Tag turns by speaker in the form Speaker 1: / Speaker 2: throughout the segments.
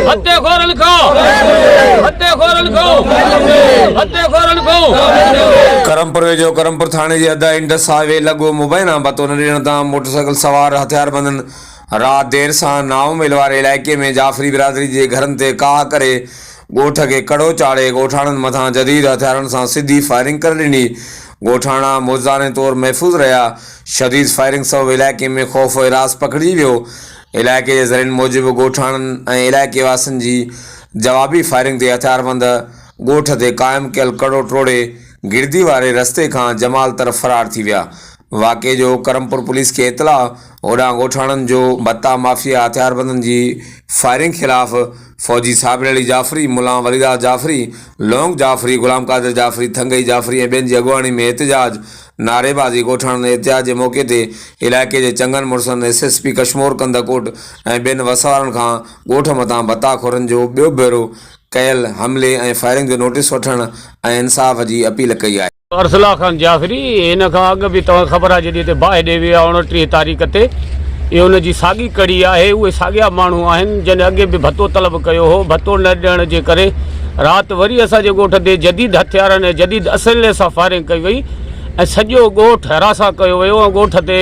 Speaker 1: ڀتي خورن کان ڀتي خورن کان ڀتي خورن کان.
Speaker 2: ڪرمپور ويجهو ڪرمپور ٿاڻي جي حد انڊس هاء وي لڳ مبينا ڀتو نه ڏيڻ تان موٽرسائيڪل سوار هٿياربندن رات دير سان نائون ميل واري علائقي ۾ جعفري برادري جي گهرن تي ڪاهه ڪري ڳوٺ کي ڪڙو چاڙهي ڳوٺاڻن مٿان جديد هٿيارن سان سڌي فائرنگ ڪري ڏني، ڳوٺاڻا معجزاني طور محفوظ رهيا، شديد فائرنگ سبب علائقي ۾ خوف و هراس پکڙجي ويو، علائقي جي ذريعن موجب ڳوٺاڻن ۽ علائقي واسين جي جوابي فائرنگ تي هٿياربند ڳوٺ تي قائم ڪيل ڪڙو ٽوڙي گردي واري رستي کان جمال طرف فرار ٿي ويا، واقعي جو ڪرمپور پوليس کي اطلاع، هوڏانهن ڳوٺاڻن جو ڀتا مافيا هٿياربندن جي فائرنگ خلاف فوجي صابر علي جعفري، ملان وليداد جعفري، لونگ جعفري، غلام قادر جعفري، ٿنگئي جعفري ۽ ٻين جي اڳواڻي ۾ احتجاج، نعريبازي، ڳوٺاڻن احتجاج جي موقعي تي علائقي جي چڱن مڙسن S S P Kashmore Kandhkot ۽ ٻين وس وارن کان ڳوٺ مٿان ڀتا خورن جو ٻيو ڀيرو ڪيل حملي ۽ فائرنگ جو نوٽيس وٺڻ ۽ انصاف جي اپيل ڪئي آهي.
Speaker 1: ارسلا خان جعفري، هن کان اڳ به توهان کي خبر آهي جڏهن هتي باهه ڏئي ويا 29 تاريخ تي اهي ان جي ساڳي ڪڙي آهي اهي ساڳيا ماڻهو آهن جن اڳي به ڀتو طلب ڪيو هو ڀتو نه ڏيڻ جي ڪري رات وري اسان جي ڳوٺ تي جديد هٿيارن ۽ جديد اسلحي سان فائرنگ ڪئي وئي ۽ سڄو ڳوٺ هراسان ڪيو ويو ۽ ڳوٺ تي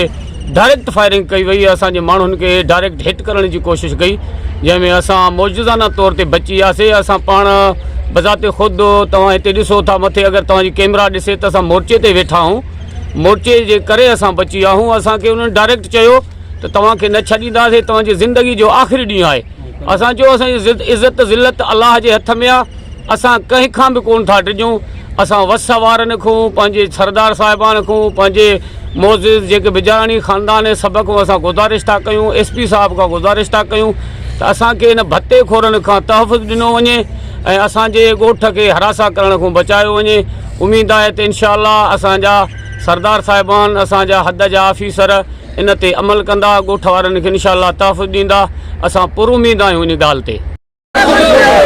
Speaker 1: ڊائريڪٽ فائرنگ ڪئي وئي اسان جي ماڻهن کي ڊائريڪٽ هٽ ڪرڻ جي ڪوشش ڪئي جنهن ۾ اسان معجزانه طور تي بچي وياسي اسان پاڻ بذات خود توهان هتي ڏسو ٿا مٿي اگر توهان جي ڪيمرا ڏسي ته اسان مورچي تي ويٺا آهيون مورچي جي ڪري اسان بچي ويا آهيون اسان کي انهن ڊائريڪٽ چيو ته توهان کي نه ڇڏينداسي توهان جي زندگي جو آخري ڏينهن آهي اسان چيو اسان جي عزت ذلت الله جي هٿ ۾ آهي اسان ڪنهن کان به ڪونه ٿا ڊڄون، اسان وس وارن کون، پنهنجي سردار صاحبان کون، پنهنجي معزز جيڪي بجاراڻي خاندان آهن سڀ کان اسان گذارش ٿا ڪيون، ايس پي صاحب کان گذارش ٿا ڪيون ته اسان کي ان ڀتي خورن کان تحفظ ڏنو وڃي ۽ اسان جي ڳوٺ کي هراسان ڪرڻ کان بچايو وڃي، اميد آهي ته انشاء الله اسان جا سردار صاحبان، اسان جا حد جا آفيسر ان تي عمل ڪندا، ڳوٺ وارن کي انشاء الله تحفظ ڏيندا، اسان پراميد آهيون ان ڳالهه تي.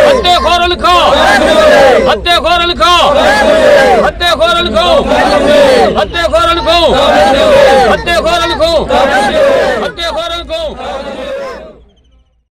Speaker 1: ڀتي خورن کان ڀتي خورن کان ڀتي خورن کان ڀتي خورن کان.